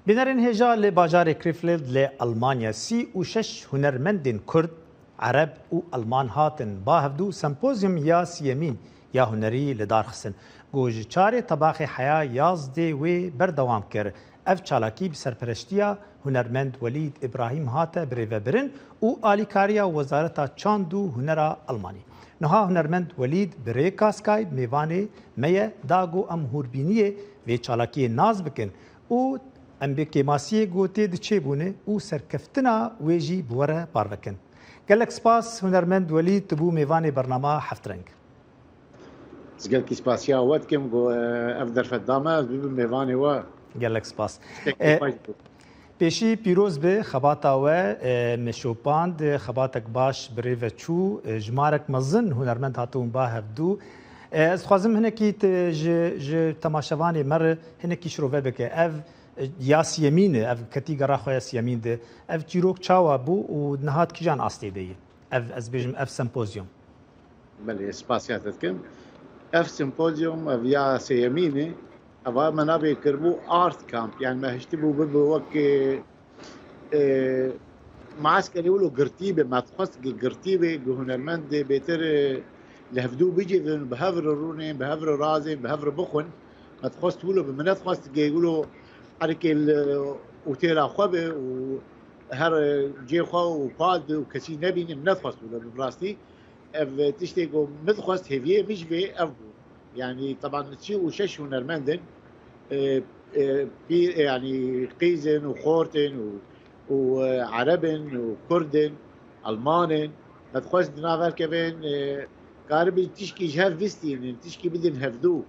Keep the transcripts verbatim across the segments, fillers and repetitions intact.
Bînerên hêja li bajarê Krefeld li Almanya, sî û şeş hunermendên Kurd, Ereb û Alman hatin ba hevdû sempozyum ya siyemîn ya hunerî li dar xistin, ku ji çarê Tebaxê heya yazdê wê berdewam kir. Ev çalakî bi serpereştiya hunermend Welîd Îbrahîm hate birêvebirin û alîkariya Wezareta Çand û Hunera Almanî. Niha hunermend Welîd bi rêka Skype mêvanê me ye, da ku em hûrbîniyê vê çalakiyê nas bikin û em bê kêmasiyê ku tê diçêbûne û serkeftina wê jî bi we re parve kin. Gelek spas, hunermend Welîd, tu bû mêvanê bernama Heftreng. Ez gelkî spasiya we dikim ku, e, ev derfet da me, ez bibim mêvanê we. Gelek spas. Tiştekî E, xweş bû. Pêşî pîroz be xebata we, e, me şopand, xebatek baş bi rê ve çû, e, jimarek mezin hunermend hatibûn ba hevdû. E, ez dixwazim hinekî te ji, ji temaşevanê me re hinekî şirove bike. Ev, e, ya siyemîn e, ev ketî gera xwe ya siyemîn de. Ev çîrok çawa bû û niha di kîjan astê de ye? Ev, ez bêjim, ev sempozyum. Belê, spasiya te dikim. Ev sempozyum, ev ya sêyemîn e. Eva me navê kiribû Art Camp. Yani me hiştibû bibe wek, e, e, mueskerê wilo girtî be. Me dixwest gi-, girtî be, gi hunermendê bêtir, e, li hevdû bicivin, bi hev re rûnên, bi hev re razên, bi hev re bixwin. Me dixwest wilo be. Me nedixwest gi wilo erkê li otêla xwe be û her, e, cê xwe û pad be û kesî nebîne. Me nedixwest wilo be. Bi rastî ev tiştê ku min dixwest hêviyê min ji vê ev bû. Yani, teban sî û şeş hunermend in, e, e, pî-, e, yani, qîz in û xort in û, û, e, ereb in û kurd in, alman in. Me dixwest di nav her kevin, e, karibin tişkî ji hev bistînin, tişkî bidin hevdû.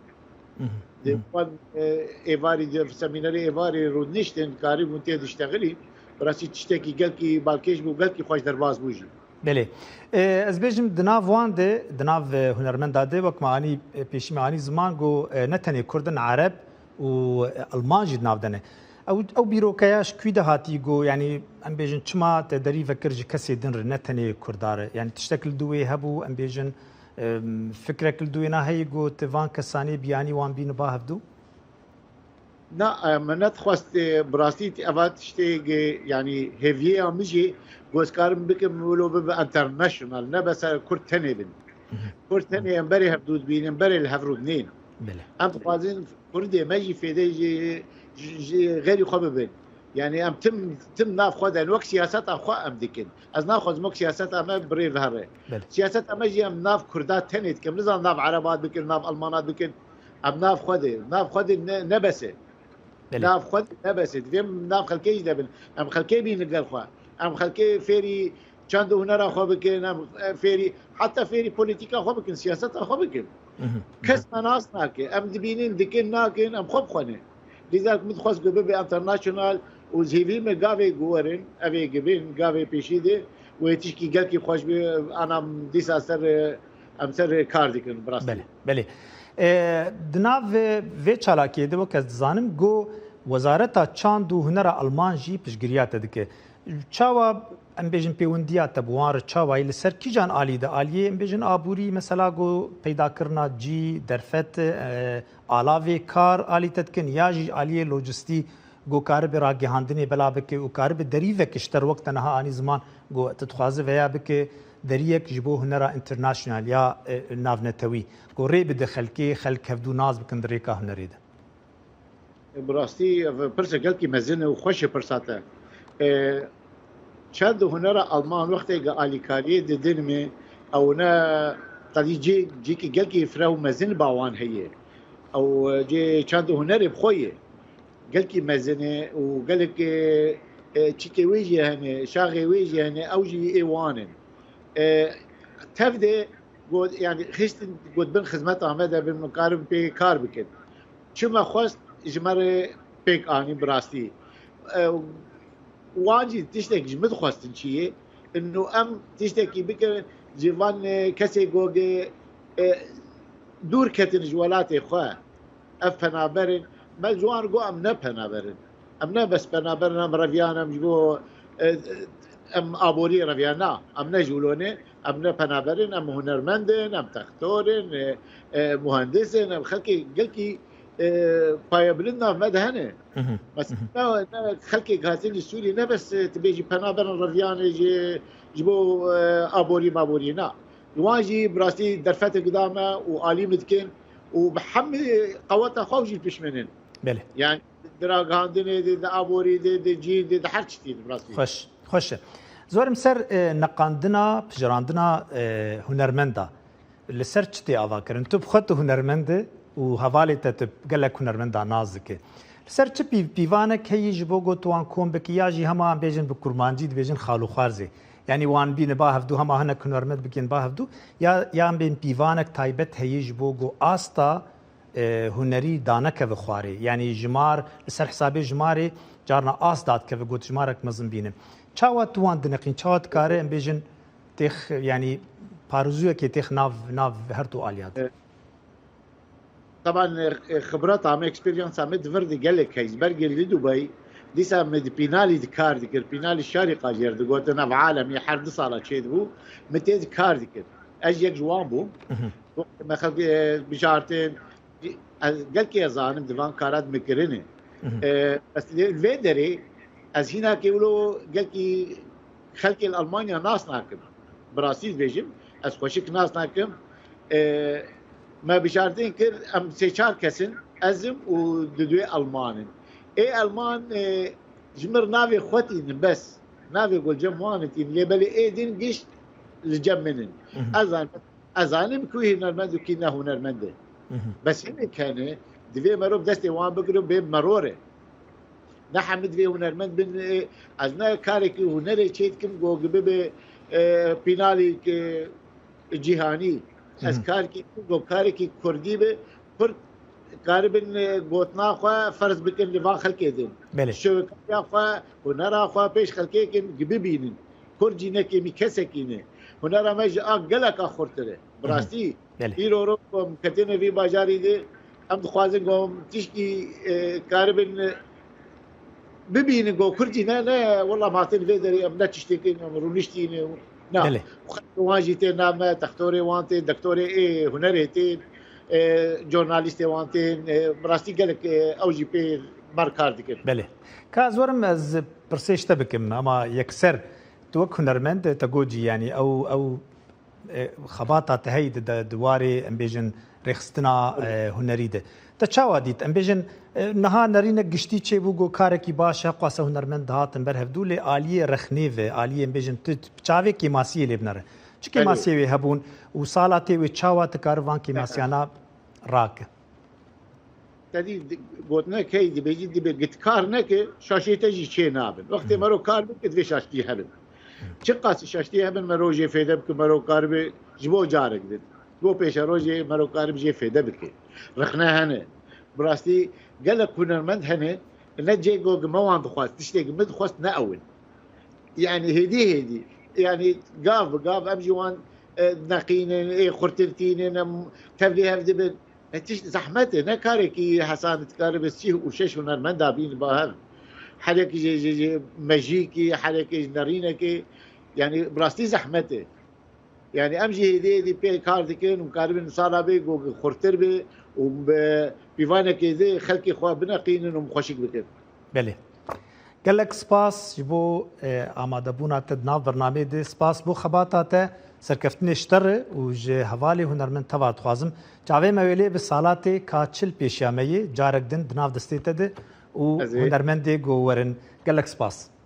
Mhm, Di mhm. van, e, êvarî, di semînerê êvarî rûniştin, karîbûn tê diştexilî. Bi rastî tiştekî gelkî balkêş bû, gelkî xweş derbas bû jî. Belê. E, ez bêjim di nav wan de, di nav, e, hunermenda de, wek me anî, e, pêşî me anî ziman ku, e, ne tenê Kurd in, Ereb û, e, Alman jî di nav de ne. Ew, ew bîrokeya ji kû de hatî ku, yanî em bêjin çima te derî vekir ji kesê din re, ne tenê Kurda re? Yanî tiştek li dû wê hebû, em bêjin, e, fikrek li dû wêna heye ku te van kesanê biyanî wan bîne ba hevdû? Na, e, me nedixwest, e, bi rastî eva tiştê, e, yanî hêviyê ya min jî ku ez karim bikim wilo bibe international, ne bes Kurd tenê bin. Mhm. Kurd tenê em berê hevdû dibînin, berê li hev rûdinên. Belê. Em dixwazin Kurdê me jî fêdê ji, ji, ji xêrî xwe bibin. Yani em tim, tim nav xwe de wek siyaseta xwe em dikin. Ez naxwazim wek siyaseta me bi rê ve here. Belê. Siyaseta me jî em nav Kurda tenê dikin. Nizanim nav Ereba dikin, nav Almana dikin. Em nav xwe de, nav xwe de ne, ne bes e. Belê. Nav xwe de ne bes e. Divê em nav xelkê jî de bin. Em xelkê bînin gel xwe. Em xelkê fêrî çand û hunera xwe bikin, em, e, fêrî, heta fêrî polîtîka xwe bikin, siyaseta xwe bikin. Mhm. Kes me nas nake. Em dibînin, dikin, nakin, em xwe bi xwe ne. Lîzalek min dixwest ku bibe international û ji hêvî me gavê ku werin, ev ê gibin, gavê pêşî de, wê tişkî gelkî xweş be, ana em dîsa ser, em ser kar dikin, bi rastî. Belê, belê. E, di nav vê çalakiyê de, wek ez dizanim, ku Wezareta Çand û Hunera Alman jî piştgiriya te dike. Çawa, em bêjin, pêwendiya te bi wan re çawa ye? Li ser kîjan alî de? Aliyê, em bêjin, aborî, mesela, ku peydakirina cî, derfet, e, alavê kar alî te dikin, ya jî aliyê lojistî, ku karibe ragihandinê bela bike û karibe derî veke ji te re, wek te niha anî ziman, ku tu dixwaze veya bike deriyek ji bo hunera international ya, e, navnetewî, ku rê bide xelkê, xelk hevdû nas bikin di rêka hunerê de. Bi rastî ev pirsek gelkî mezin e û xweş e pirsa te. E, çand û hunera Alman wextê ku alîkariyê didin me, ew ne qedî cê, cêkî gelkî fireh û mezin ba wan heye. Ew cê çand û hunerê bi xwe ye. Gelkî mezin e û gelek, e, e, çîkê wê jî hene, şaxê wê jî hene, ew jî ê wan in. E, tev de got, yani xistin got bin xizmeta me de bin, min karin pê kar bikin. Çi me xwest ji me re pêk anî bi rastî. E, wan jî tiştek ji min dixwestin çi ye? Ino em tiştekî bikin ji van, e, kesê ku, e, dûr ketin ji welatê xwe. Ev penaber in. Me ji wan got em ne penaber in. Em ne bes penaber in, em reviyan, em ji bo, e, em aborî reviyan, na. Em ne ji wilo ne. Em ne penaber in, em hunermend in, em textor in, e, e, muhendis in, em xelkê gelkî e, payebilind nav me de hene. Mesela ne, ne xelkê hatî li Sûrî ne bes, e, tu bêjî pena berin reviyanê ji, ji bo, e, aborî maborî na. Wan jî bi rastî derfetek da me û alî min dikin û bi hemî qeweta xwe jî pişminin. Belê. Yani di ragihandinê de, di aborî de, di cî de, di her tiştî de bi rastî. Xweş, xweş e. Zorim ser, e, neqandina, pijirandina, e, hunermenda. Li ser çi tê ava kirin? Tu bi xwe tu hunermend î û hevalê te tu gelek hunermenda nas dike. Li ser çi pîv-, pîvanek heyî ji bo ku tu wan kom bikî ya jî hema em bêjin bi kurmancî dibêjin xalûxwarzê? Yanî wan bîne ba hevdû hema hinek hunermend bikên ba hevdû ya, yan bên pîvanek taybet heyî ji bo ku asta, e, hunerî danekeve xwarê? Yanî jimar, li ser hesabê jimarê carna ast dadikeve, gotijimarek mezin bîne. Çawa tu wan dineqîn? Çawa dikare em bêjin têx, yanî parûzûyekê têx nav, nav her du aliya de? E, Taban, e, e, xibreta me, eksperyansa me di vir de gelek heyî. Ji ber gelî Dubey, dîsa me di Pînalî di kar dikir. Pînalî şarî qajêr digotin, ev alemî her du sala çêdibû, me tê di kar dikir. Ez yek ji wan bûm. Mhm. Me xelkê, e, bijartin, ez gelkê ez zanim di van kara di me kirine. Mhm. E, bes li vê derê ez hînakê wilo gelkî xelkê li Almanya nas nakim. Bi rastî dibêjim, ez xweşik nas nakim. E, me bijartin kir, em sê çar kes in, ez im û di duê Alman in. Ê Alman, e, ji mir navê xwe tînin bes. Navê ku li cem wan tînin, lê belê ê din gişt li cem min in. Mhm. Ez zanim, ez zanim kî hunermend û kî ne hunermend e. Mhm. Bes hinek hene, divê merov destê wan bigire û bê meror e. Ne hemî divê hunermend bin, e, ez ne karekî hunerê çê dikim, go bibe, e, pînalî, e, cîhanî. Ez Hı hı. karekî, go karekî kurdî be, kurd karibin, e, gotina xwe ferz bikin li van xelkê din. Belê. Şewekariya xwe, hunera xwe pêş xelkê kin, gi bibînin. Kurd jî ne kêmî kesekî ne. Hunera me ji a geleka xurtir e. Bi Hı hı. rastî, Belê. Îro ro ku em ketine vî bajarî de, em dixwazin ku em tişkî, e, karibin, e, bibînin ku Kurd jî ne, ne, wela em hatin vê derê, em ne tiştê kin, em rûniştîne. Na, Belê. Wan jî tên nav me, textorê wan tên, dektorê ê hunerê tên, e, jornalîstê wan tên, e, bi rastî gelek, e, ew jî pê me re kar dikin. Belê. Ka ez werim ez pirsê ji te bikim, ama yekser tu wek hunermend te got jî, yanî ew, ew e, xebata te heyî di, di, di warê, em bêjin, rêxistina, e, hunerî de. Te çawa dît? Em bêjin, e, niha nerînek giştî çêbû, got karekî baş e, heqwasa hunermend dihatin ber hevdû, lê aliyê rexnê ve, aliyê, em bêjin, tu, tu çavê kêmasiyê lê binere. Çi Belê. kêmasiyê wê hebûn û sala tê wê çawa tu kari van kêmasiyana rake? Te dî di-, gotinek heyî dibêjî, dibê gitkar neke, şaşiyê te jî çê nabin. Wextê Hı. mero kar bike, divê şaştî hebin. Çiqas şaştî hebin, mero jê fêde bike, mero karibe ji bo carek din. Ji bo pêşerojê mero karibe jê fêde bike. Rexne hene. Bi rastî gelek hunermend hene, ne cê go gi me wan dixwest, tiştê gi me dixwest ne ew in. Yani hêdî hêdî. Yani gav bi gav em jî wan, e, neqînin, ê xurtir tînin, em tevlî hev dibin. E, tişt zehmet e, ne karekî hesan e, dikaribe sîh û şeş hunermenda bîn ba hev. Herekî ji, ji, ji mejîkî, herekî ji nerînekê, yani bi rastî zehmet e. Yani em jî hêdî hêdî pê kar dikin û karibin sala bê ku xurtir be û bi pîvanekê de xelkê xwe bineqînin û xweşik bikin. Belê. Gelek spas ji bo, e, amadebûna te di nav bernameyê de. Spas bo xebata te, serkeftinê ji te re û ji hevalê hunermend teva dixwazim. Çavê me wê lê bi salatê ka çil pêşiya me yê, carek din di nav destê te de û Ez ê hunermendê ku werin. Gelek spas.